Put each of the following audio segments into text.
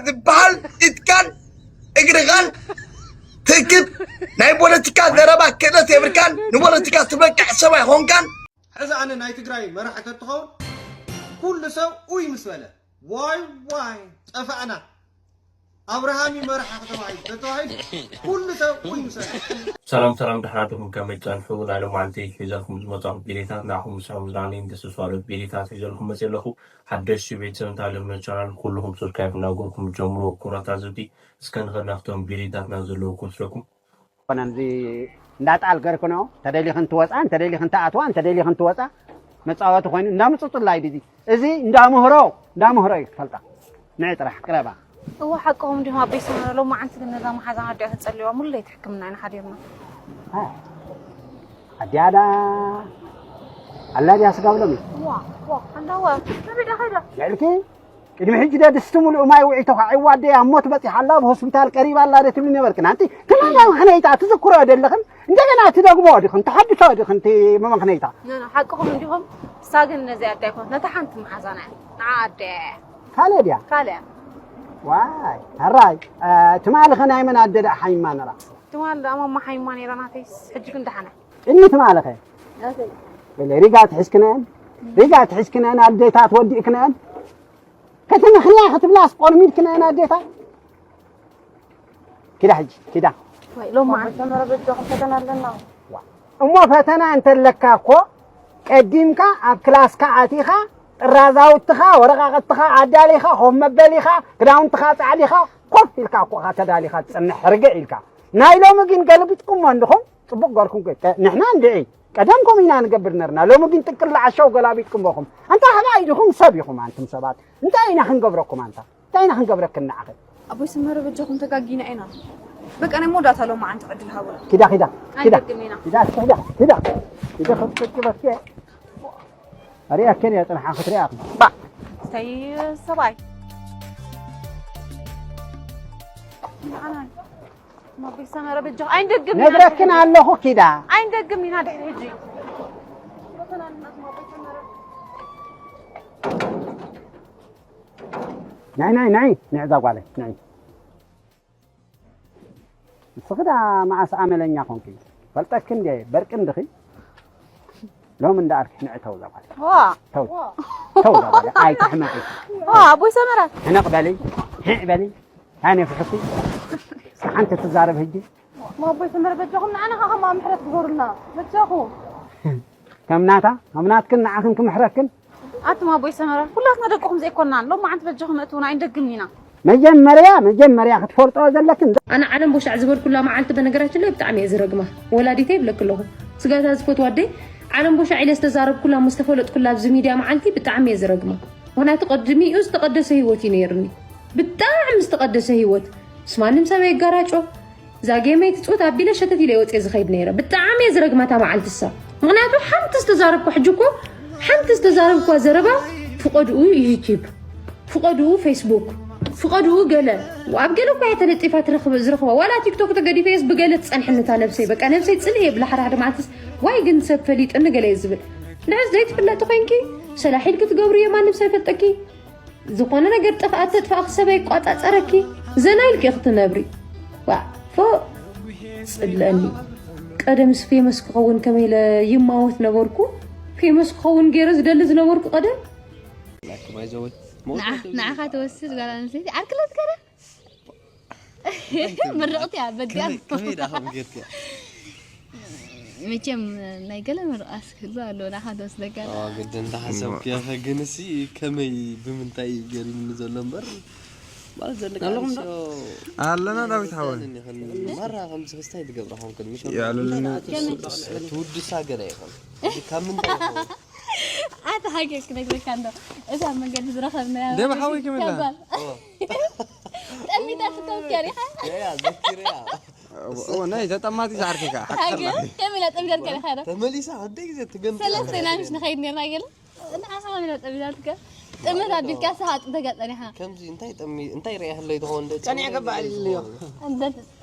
ዝበሃል ኢድካን እግርኻን ትእክብ። ናይ ፖለቲካ ዘረባ ክእለት የብልካን። ንፖለቲካ ትበቅዕ ሰብ ኣይኾንካን። ሕዚ ኣነ ናይ ትግራይ መራሒ ከትኸውን ኩሉ ሰብ ኡይ ምስ በለ ዋይ ዋይ ጠፋእና ኣብርሃም ይመርሓ ከተባሂሉ ተተባሂሉ ኩሉ ሰብ ኡይ ምስ በለ። ሰላም ሰላም፣ ደሕና ዲኹም? ከመይ ትጸንሑ? ናይ ሎማዓንቲ ሒዘልኩም ዝመጻኹ ቪድዮታት ንዓኹም ምስሕኹም ዝረኣኒ ደስ ዝባሉ ቪድዮታት ሒዘልኩም መጽየ ኣለኹ። ሓደሽቲ ቤተሰብ እንተ ኣለኩም ቻናል ኩልኹም ሰብስክራይብ እናገርኩም ጀምሩ። ክቡራት ታዘብቲ፣ እስከ ንኸድ ናብቶም ቪድዮታትና ዘለዉ ክወስደኩም። ኮነ እዚ እንዳጣል ገርክኖ ተደሊኽን ትወፃ እንተደሊኽን ትኣትዋ እንተደሊኽን ትወፃ መፃወቲ ኮይኑ እንዳምፅፁላይ ድዚ እዚ እንዳምህሮ እንዳምህሮ እዩ ክፈልጣ ንዒ ጥራሕ ቅረባ። እወ ሓቅኹም እንዲኹም ኣቦይ ሰመረ፣ ሎማዓንቲ ግን ነዛ መሓዛና ኣዲኣ ተፀልዋ ሙሉእ ለይቲ ሕክምና ኢና ሓዲርና። ኣዲኣ ዳ ኣላ ድያ ስጋ ብሎሚ? ዋ ዋ ኣንዳዋ ከመይ ዳ ከይዳ? ልዕልኪ ቅድሚ ሕጂ ዶ ድስቲ ሙሉእ ማይ ውዒቶ ከዓ ይዋደያ እሞ ትበፂሓ ኣላ ኣብ ሆስፒታል ቀሪባ ኣላ ዶ ትብሊ ነበርክን? ኣንቲ እቲ መመኽነይታ ትዝክሮ ዶ ኣለኽን? እንደገና ትደግሞ ዲኽን? ተሓድሶ ዲኽን እቲ መመኽነይታ? ኖ ኖ ሓቅኹም እንዲኹም እሳ ግን ነዚኣ ኣደ ኣይኮነት ነታ ሓንቲ መሓዛና እያ ንዓ ኣደ እያ እያ ካልእ ድያ? ካልእ እያ ዋይ ሕራይ ትማሊ ኸ ናይ መን ኣደ ደኣ ሓሚማ ነራ? ትማሊ ደኣ ማማ ሓሚማ ነይራ ናተይስ ሕጂ ግን ደሓና እያ ቅድሚ ትማሊ ኸ? ናተይ ሪጋ ትሕዝክነን ሪጋ ትሕዝክነን ኣዴታት ወዲእክነን ክትምኽንያ ክትብላስ ቆርሚድክነን ኣዴታት ኪዳ ሕጂ ኪዳ ሎማዓንቲ ሰመረ በጃኹም ፈተና ኣለና እሞ ፈተና እንተለካ እኮ ቀዲምካ ኣብ ክላስካ ኣቲኻ ጥራዛውትኻ ወረቃቅትኻ ኣዳሊኻ ኮፍ መበሊኻ ክዳውንትኻ ፃዕዲኻ ኮፍ ኢልካ እኮ ኢኻ ተዳሊኻ ትፅንሕ ርግዕ ኢልካ ናይ ሎሚ ግን ገልቢጥኩሞ እንድኹም ፅቡቅ ገርኩም ንሕና እንድዒ ቀደም ከምኡ ኢና ንገብር ነርና ሎሚ ግን ጥቅል ዓሻው ገላቢጥኩሞኹም ኣንታ ህባይ ድኹም ሰብ ኢኹም ኣንቱም ሰባት እንታይ ኢና ክንገብረኩም ኣንታ እንታይ ኢና ክንገብረክን ንዓኺ? ኣቦይ ሰመረ በጃኹም ተጋጊና ኢና በቃ ናይ መወዳእታ ሎማዓንቲ ዕድል ሃቡና። ኪዳ ኪዳ ኪዳ ኣይንደግም ኢና። ኪዳ ኪዳ ኪዳ ኪዳ ከም ቅጭ በስየ ኣሪኣክን እየ ፅንሓ ክትሪኣኽን። ባእ እሰይ ሰብኣይ ንዓና ኣቦይ ሰመረ በጃኹም ኣይንደግም ኢና። ነግረክን ኣለኹ ኪዳ። ኣይንደግም ኢና ድሕሪ ሕጂ። ናይ ናይ ናይ ንዕዛ ጓለይ ንዒ ንስኺ ዳ መዓስ ኣመለኛ ኮንኪ ፈልጠኪ እንደ በርቂ እንድኺ ሎም እንዳኣርኪ ንዒ ተው እዛ ጓለይ ዋ ተው ዋ ተው እዛ ጓለይ ኣይትሕመቂ ዋ ኣቦይ ሰመረ ሕነቕ በሊ ሂዕ በሊ ሃነ ፍሕኩ ሓንቲ ትዛረብ ህጂ ማቦይ ሰመረ በጃኹም ንዓና ከ ከምኣ ምሕረት ግበሩልና በጃኹም ከም ናታ ከም ናትክን ንዓኽን ክምሕረክን ኣቱም ኣቦይ ሰመረ ኩላትና ደቅኹም ዘይኮናን ሎማዓንቲ በጃኹም እትውና ኣይንደግምን ኢና። መጀመርያ መጀመርያ ክትፈልጥኦ ዘለክን ኣነ ዓለም ቦሻዕ ዝበልኩላ መዓልቲ በነገራችን ላይ ብጣዕሚ እየ ዝረግማ ወላዲተይ ይብለኪ ኣለኹ ስጋታ ዝፈትዋ ኣደይ ዓለም ቦሻዕ ኢለ ዝተዛረብኩላ እሞ ዝተፈለጥኩላ ኣብዚ ሚድያ መዓልቲ ብጣዕሚ እየ ዝረግማ ምኽንያቱ ቀድሚኡ ዝተቐደሰ ሂወት እዩ ነይርኒ ብጣዕሚ ዝተቐደሰ ሂወት ምስ ማንም ሰብ ኣይጋራጮ እዛ ጌመይ ትፅወት ኣቢለ ሸተት ኢለ ወፅየ ዝኸይድ ነይረ። ብጣዕሚ እየ ዝረግማ እታ መዓልቲ እሳ። ምኽንያቱ ሓንቲ ዝተዛረብኳ ሕጂ እኮ ሓንቲ ዝተዛረብኳ ዘረባ ፍቐድኡ ዩቲብ፣ ፍቐድኡ ፌስቡክ፣ ፍቐድኡ ገለ ኣብ ገለ እኳ እየ ተለጢፋ ትረኽብ ዝረኽባ ዋላ ቲክቶክ ተገዲፈየስ ብገለ ትፀንሐኒ እታ ነብሰይ በቃ ነብሰይ ፅልእ እየ ብላ ሓደ ሓደ መዓልትስ ዋይ ግን ሰብ ፈሊጥኒ ገለ እየ ዝብል። ንዕስ ዘይትፍለጢ ኮይንኪ ሰላሕ ኢልኪ ትገብርዮ ማንም ሰብ ይፈልጠኪ። ዝኾነ ነገር ጥፍኣት ተጥፋእኺ ሰብ ኣይቋፃፀረኪ ዘና ኢልኪ ኢኺ ትነብሪ ዋእ ፎእ ፅልአኒ ቀደምስ ፌመስ ክኸውን ከመይ ኢለ ይማወት ነበርኩ ፌመስ ክኸውን ገይረ ዝደሊ ዝነበርኩ ቀደም ንዓኻ ትወስድ ጓል ኣንስተይቲ ዓርክለት ከደ ምርቕቲ እያ በዲኣ ከመይ ደኣ ከምኡ ጌርክያ መቸም ናይ ገለ ምርቓስ ክህሉ ኣለዎ ንዓኻ ዶ ስለካ ኣዋ ግድን ተሓሰብክያ ከ ግን እሲ ከመይ ብምንታይ እዩ ገሪምኒ ዘሎ እምበር ማለት ዘለካ ኣለኹም ዶ? ኣንስዮ ኣለና ዳዊት ሓወይ ማራ ከምዚ ክስታይ ትገብራ ከምክን ምሽ ያለልና ትውድሳ ገለ ይኹን ካብ ምንታይ ይኸውን ኣታ ሃገር ክነግረካ እንዶ እዛ መንገዲ ዝረኸብናያ ደብ ሓወይ ክምላ ጠሚታ ትተውክያ ዲኻ እዎ ናይ ተጠማቲ ዝዓርከካ ሓቅላ ከሚላ ጠሚታ ዲኻ ዲኻ ተመሊሳ ኣደ ግዜ ትገም ሰለስተ ኢና ምሽ ንኸይድ ነርና ገለ ንሓሳ ከሚላ ጠሚታ ትከ ጥምት ኣቢልካ ስኻ ጥምተካ ጸኒኻ ከምዚ እንታይ ጠሚ እንታይ ርያ ህለይ ትኸውን ደ ጸኒዐ ከባልልዮ እንደ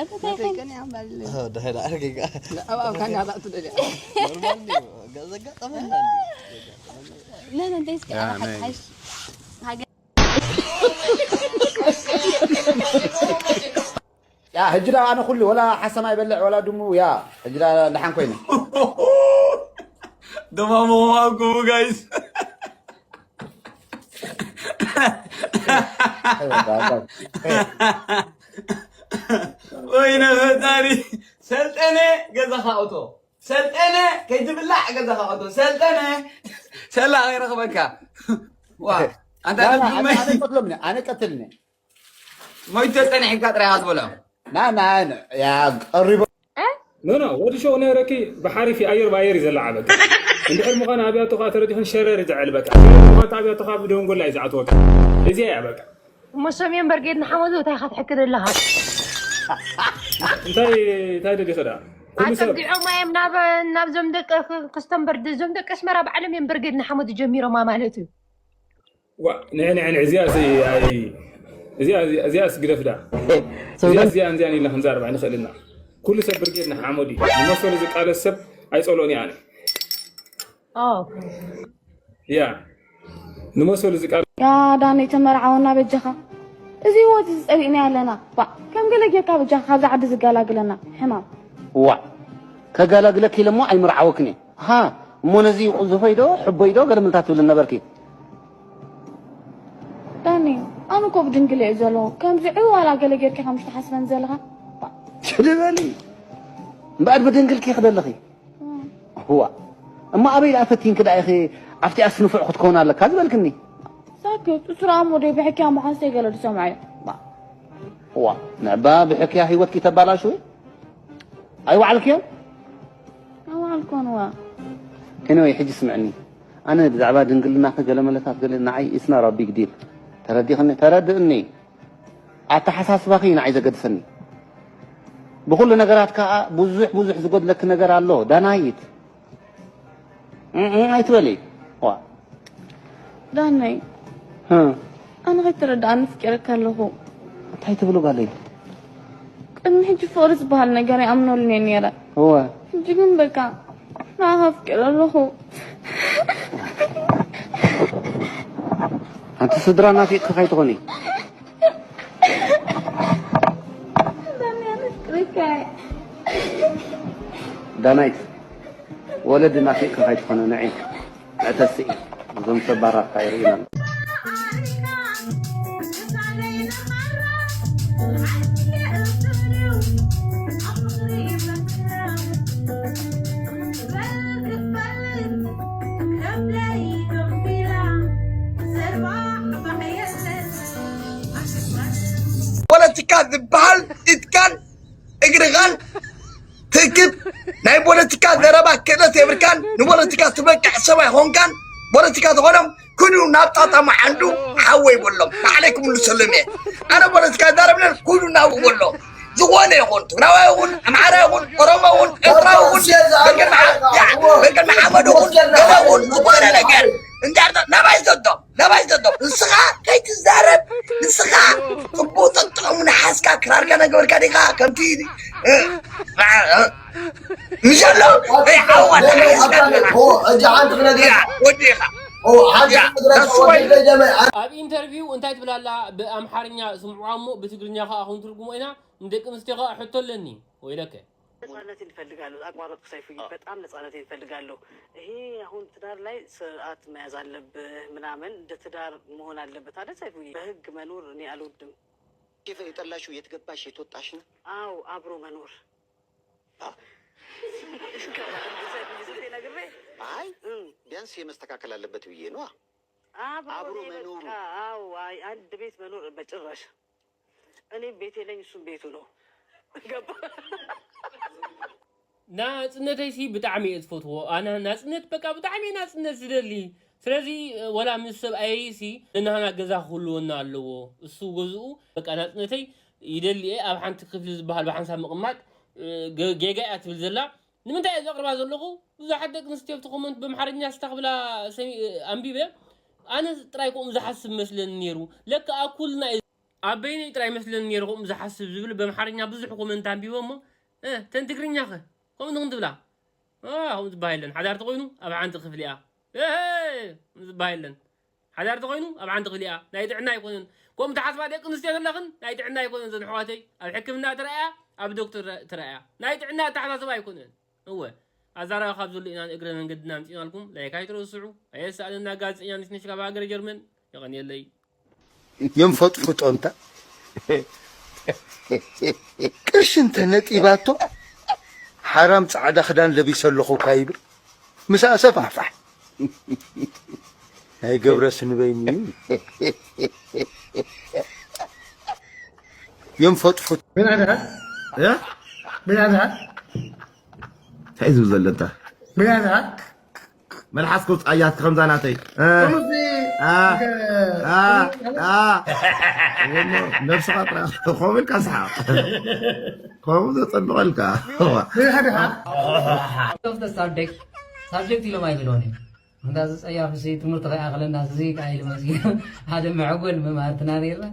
እንታይ ቀኒያ ባልልዮ ደህዳ ኣርገጋ ኣብ ኣብ ካና ታጥደልያ ኖርማል ነው ገዘጋ ጠመና لا لا انت اسكت انا حاج حاج ያ ሕጂ ዳ ኣነ ኩሉ ወላ ሓሰማ ይበልዕ ወላ ድሙ ያ ሕጂ ዳ ደሓን ኮይነ። ደማሞማኩም ጋይስ። ወይነ ፈጣሪ። ሰልጠነ ገዛኻ ኣውጦ። ሰልጠነ ከይትብላዕ ገዛኻ ኣውጦ። ሰልጠነ ሰላ ከይረኽበካ። ዋ ኣንታ ላ፣ ላ፣ ድምይ ኣነ ቀትሎም ኣነ ቀትልኒ። ሞይተ ጸኒሕካ ጥራይ ኣትበሎ። ና ና ያ ቀሪቦ ኖ ኖ ወዲ ሸው ነረኪ ብሓሪፍ ኣየር ባየር ይዘላዓ በቃ። እንድሕር ምዃን ኣብያቶ ኸዓ ተረዲኽን ሸረር ይዝዐል በቃ። ኣብያቶ ኸዓ ብደንጎላ እዩ ዝኣትወካ። እዚኣ እያ በቃ። እሞ ሰሜን በርጌድ ንሓመዱ እንታይ ኢኻ ትሕክድ ኣለኻ? እንታይ እንታይ ደሊኸ ደኣ? ኩሉ ሰብ ኣጸጊዖም እዮም ናብ ናብዞም ደቂ ክስተንበርድ እዞም ደቂ ኣስመራ ባዕሎም እዮም በርጌድ ንሓመዱ ጀሚሮማ ማለት እዩ። ዋ ንዕ ንዕ ንዕ እዚኣ ሲ ኣይ እዚኣ እዚኣ እዚኣ ስግደፍ ዳ። እዚኣ እዚኣ እንዚኣን ኢልና ክንዛረብ ኣይንኽእልና። ኩሉ ሰብ ብርጌድ ንሓመዱ እዩ። ንመሰሉ ዝቃለስ ሰብ ኣይጸልኦን እየ ኣነ። ኦ ያ ንመሰሉ ዝቃለስ ያ ዳነይ ተመርዓወና በጃኻ። እዚ ህይወት እዚ ጸሊእና ኣለና። ባ ከም ገለ ጌርካ በጃኻ ካብዛ ዓዲ ዝገላግለና ሕማም። ዋ ከገላግለኪ ኢለ እሞ ኣይምርዓወክን እየ። ሃ እሞ ነዚ ቁዙፈይ ዶ ሕቦይ ዶ ገለ ምልታት ትብል ነበርኪ። ዳኒ ኣነ እኮ ብድንግል እየ ዘለኹ። ከምዚ ዕዋላ ገለ ጌርካ ከም ትሓስበን ዘለኻ። ባ ሽልበሊ እምበኣር ብድንግልኪ ክደለኺ። እዋ እሞ ኣበይ ደኣ ፈቲንኪ ደኣ ኢኺ ኣብቲኣስ ንፉዕ ክትከውን ኣለካ ዝበልክኒ። ሳክት እሱ ረኣ እሞ ደይ ብሕክያ ምዃንስ ገለ ዝሰምዖ እዩ። ባ እዋ ንዕባ ብሕክያ ህይወትኪ ተባላሽዊ ኣይወዓልክዮ። ኣዋልኮን እዋ ኤኒወይ ሕጂ ስምዕኒ ኣነ ብዛዕባ ድንግልናኺ ገለ መለታት ገለ ንዓይ it's not a big deal። ተረዲኽኒ ተረድእኒ። ኣተሓሳስባኺ እዩ ንዓይ ዘገድሰኒ። ብኹሉ ነገራት ከዓ ብዙሕ ብዙሕ ዝጎድለኪ ነገር ኣሎ ዳናይት። እም፣ እም፣ ኣይትበሊ። ዋ ዳነይ እ፣ ኣነ ከይተረድኣኒ ኣፍቂረካ ኣለኹ። እንታይ ትብሉ ጋለይ? ቅድሚ ሕጂ ፍቕሪ ዝበሃል ነገር ይኣምነሉን እየ ነይረ። እወ ሕጂ ግን በቃ ንዓኻ ኣፍቂረ ኣለኹ። ኣንቲ ስድራ ናፊቕኪ ከይትኾኒ። ዳናይት ወለዲ ናፊቕኪ ከይትኾነ ንዒ ዕተስኢ እዞም ሰባራትካ ይርእዩና። ፖለቲካ ዝበሃል ኢድካን እግርኻን ትእክብ ናይ ፖለቲካ ዘረባ ክእለት የብልካን። ንፖለቲካ ትበቅዕ ሰብ ኣይኾንካን። ፖለቲካ ዝኾኖም ኩሉ ናብ ጣጣ መዓንዱ ሓወይ በሎም። ንዓለይኩም ንሰሎም እየ ኣነ ፖለቲካ ይዛረብለን ኩሉ ናብኡ በሎ። ዝኾነ ይኹን ትግራዋይ ይኹን ኣምሓራ ይኹን ኦሮሞ ይኹን ኤርትራዊ ይኹን በገን መዓ- ያ- በገን መሓመድ ይኹን ገለ ይኹን ዝኾነ ነገር እንዳ ናባይ ዘዶ ናባይ ዘዶ ንስኻ ከይትዛረብ ንስኻ ጽቡቅ ጥጥዑም ንሓስካ ክራርካ ነገበርካ ዲኻ ከምቲ እ፣ እ፣ ምሸሎ ሓዋ ንሓስካ ሕጂ ሓንቲ ክነግር ወዲኻ ሓንቲ ክነግረካ ወዲ ደመ ኣብ ኢንተርቪው እንታይ ትብል ኣላ? ብኣምሓርኛ ስምዕዋ እሞ ብትግርኛ ከኣ ክንትርጉሞ ኢና። ንደቂ ኣንስትዮ ከኣ ሕቶ ኣለኒ። ወይለከ። ነፃነቴን እፈልጋለሁ። ኣቋረጥኩ ሰይፉዬ፣ በጣም ነፃነቴን እፈልጋለሁ። ይሄ አሁን ትዳር ላይ ስርዓት መያዝ አለብህ ምናምን፣ እንደ ትዳር መሆን አለበት አይደል ሰይፉዬ? በህግ መኖር እኔ አልወድም። የጠላሽው የት ገባሽ የት ወጣሽ ነው? አዎ አብሮ መኖር። አይ ቢያንስ የመስተካከል አለበት ብዬ ነው። አብሮ መኖር። አዎ፣ አይ አንድ ቤት መኖር በጭራሽ። እኔም ቤቴ ነኝ፣ እሱም ቤቱ ነው። ገባ? ናጽነተይሲ ብጣዕሚ እየ ዝፈትዎ። ኣነ ናጽነት በቃ ብጣዕሚ እየ ናጽነት ዝደሊ። ስለዚ ወላ ምስ ሰብኣየይሲ ንናህና ገዛ ክህልወና ኣለዎ። እሱ ገዝኡ በቃ ናጽነተይ ይደሊ እየ። ኣብ ሓንቲ ክፍሊ ዝበሃል ብሓንሳብ ምቕማጥ ገ- ጌጋ እያ ትብል ዘላ። ንምንታይ እየ ዘቕርባ ዘለኹ? ብዙሓት ደቂ ኣንስትዮ ኣብቲ ኮመንት በምሓርኛ ስታ ክብላ ሰሚ- ኣንቢበ። ኣነ ጥራይ ከምኡ ዝሓስብ መስለኒ ነይሩ። ለካ ኣብ ኩልና እዩ ኣብ በይነይ ጥራይ መስለኒ ነይሩ ከምኡ ዝሓስብ ዝብል በምሓርኛ ብዙሕ ኮመንት ኣንቢበ እሞ እ፣ ተን ትግርኛ ኸ ከምኡ ንኽን ትብላ እ፣ ከምኡ ዝበሃል የለን ሓዳር ተኾይኑ ኣብ ሓንቲ ክፍሊ እያ እ፣ ከምኡ ዝበሃል የለን ሓዳር ተኾይኑ ኣብ ሓንቲ ክፍሊ እያ። ናይ ጥዕና ኣይኮነን። ከምኡ ትሓስባ ደቂ ኣንስትዮ ዘለኽን ናይ ጥዕና ኣይኮነን። ዘን ኣሕዋተይ ኣብ ሕክምና ትረኣያ፣ ኣብ ዶክተር ትረኣያ። ናይ ጥዕና ኣተሓሳስባ ኣይኮነን። እወ፣ ኣዛራቢ ካብ ዘሎ ኢና ንእግረ መንገድና ኣምፂእናልኩም። ላይክ ኣይትረስዑ። ኣየሳእነና ጋዜጠኛ ነሽነሽ ካብ ሃገረ ጀርመን። የቐንየለይ። የንፈጥፍጦ እንታ ቅርሺ እንተ ነጢባቶ ሓራም ጻዕዳ ክዳን ለቢሰ ኣለኹ ካይብል ምስኣ ሰፋሕፋሕ ናይ ገብረ ስንበይኒ የንፈጥፍጦ ምን ኣድሃ እ? ምን ኣድሃ እንታይ እዩ ዝብል ዘሎ እንታ ምን ኣድሃ መልሓስ ከውፃያት ከምዛ ናተይ እ? ከምዚ አ፣ አ፣ አ። እሞ ነብስኻ ጥራሕ ከምኡ ኢልካ ስሓቕ ከምኡ ዘፀብቐልካ ምን ኣድሃ Of the subject subject ኢሎም ኣይብልዎን እዮም። እንዳ እዚ ጸያፍ እዚ ትምህርቲ ከይኣኽለና እዚ ከኣ ኢሉ መጺኡ ሓደ መዕጎል መማህርትና ነይርና።